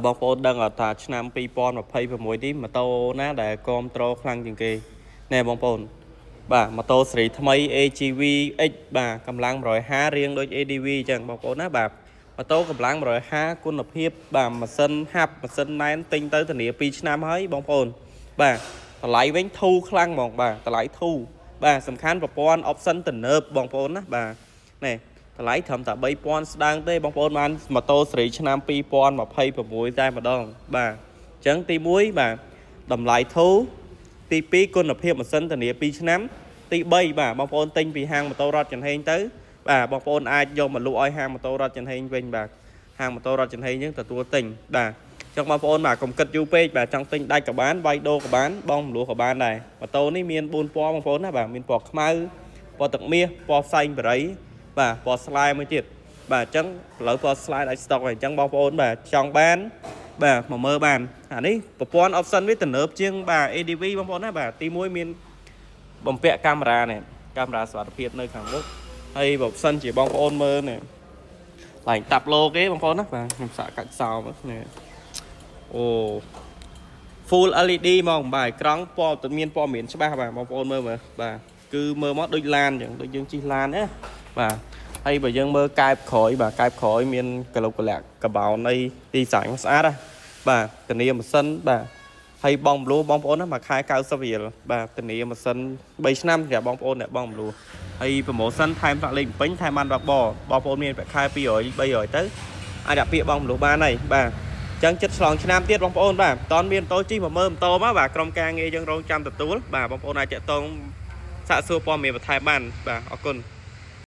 បងប្អូនដឹងអត់ថាឆ្នាំ2026នេះម៉ូតូណាដែលគាំទ្រខ្លាំងជាងគេណែបងប្អូនបាទម៉ូតូស៊េរីថ្មី AGV X បាទកម្លាំង150រៀងដូច ADV អញ្ចឹងបងប្អូនណាបាទម៉ូតូកម្លាំង150គុណភាពបាទម៉ាស៊ីនហាប់ម៉ាស៊ីនណែនទិញទៅធានា2ឆ្នាំហើយបងប្អូនបាទតម្លៃវិញធូរខ្លាំងហ្មងបាទតម្លៃធូរបាទសំខាន់ប្រព័ន្ធ option ទំនើបបងប្អូនណាបាទណែតម្លៃត្រឹមតែ3000ស្ដើងទេបងប្អូនបានម៉ូតូស៊េរីឆ្នាំ2026តែម្ដងបាទអញ្ចឹងទី1បាទតម្លៃធូរទី2គុណភាពម៉ាស៊ីនធានា2ឆ្នាំទី3បាទបងប្អូនទិញពីហាងម៉ូតូរ៉តចំហេងទៅបាទបងប្អូនអាចយកមកលក់ឲ្យហាងម៉ូតូរ៉តចំហេងវិញបាទហាងម៉ូតូរ៉តចំហេងយើងទទួលទិញបាទចង់បងប្អូនបាទកុំគិតយូរពេកបាទចង់ទិញដាច់ក៏បានវាយដូរក៏បានបងមលួសក៏បានដែរម៉ូតូនេះមាន4ពណ៌បងប្អូនណាបាទមានពណ៌ខ្មៅពណ៌ទឹកមាសពណ៌ផ្សែងបរិយបាទពណ៌ស្លែមួយទៀតបាទអញ្ចឹងឥឡូវពណ៌ស្លែដាច់ស្តុកហើយអញ្ចឹងបងប្អូនបាទចង់បានបាទមកមើលបានអានេះប្រព័ន្ធ option វាទំនើបជាងបាទ ADV បងប្អូនណាបាទទី1មានបំពាក់កាមេរ៉ានេះកាមេរ៉ាសុវត្ថិភាពនៅខាងមុខហើយបើសិនជាបងប្អូនមើលនេះឡើងតាប់ឡូគេបងប្អូនណាបាទខ្ញុំសាកកាច់សោមកនេះអូ full LED ហ្មងបាទអេក្រង់ពណ៌មានព័ត៌មានច្បាស់បាទបងប្អូនមើលមើលបាទគឺមើលមកដូចឡានអញ្ចឹងដូចយើងជិះឡានណាបាទហើយបើយើងមើលកែបក្រោយបាទកែបក្រោយមានកលុកកលាក់កបោនអីទីសាញ់ស្អាតណាបាទធានាម៉ាស៊ីនបាទហើយបងមលួបងប្អូនណាមួយខែ90រៀលបាទធានាម៉ាស៊ីន3ឆ្នាំសម្រាប់បងប្អូនអ្នកបងមលួហើយ promotion ថែមប្រាក់លេខពេញថែមបានបើកបបងប្អូនមានប្រាក់ខែ200 300ទៅអាចដាក់ពាក្យបងមលួបានហើយបាទចឹងចិត្តឆ្លងឆ្នាំទៀតបងប្អូនបាទមិនតន់មានម៉ូតូជិះមកមើលម៉ូតូមកបាទក្រុមការងារយើងរងចាំទទួលបាទបងប្អូនអាចតាក់ទងសាកសួរព័ត៌មានបន្ថែមបានបាទអរគុណ។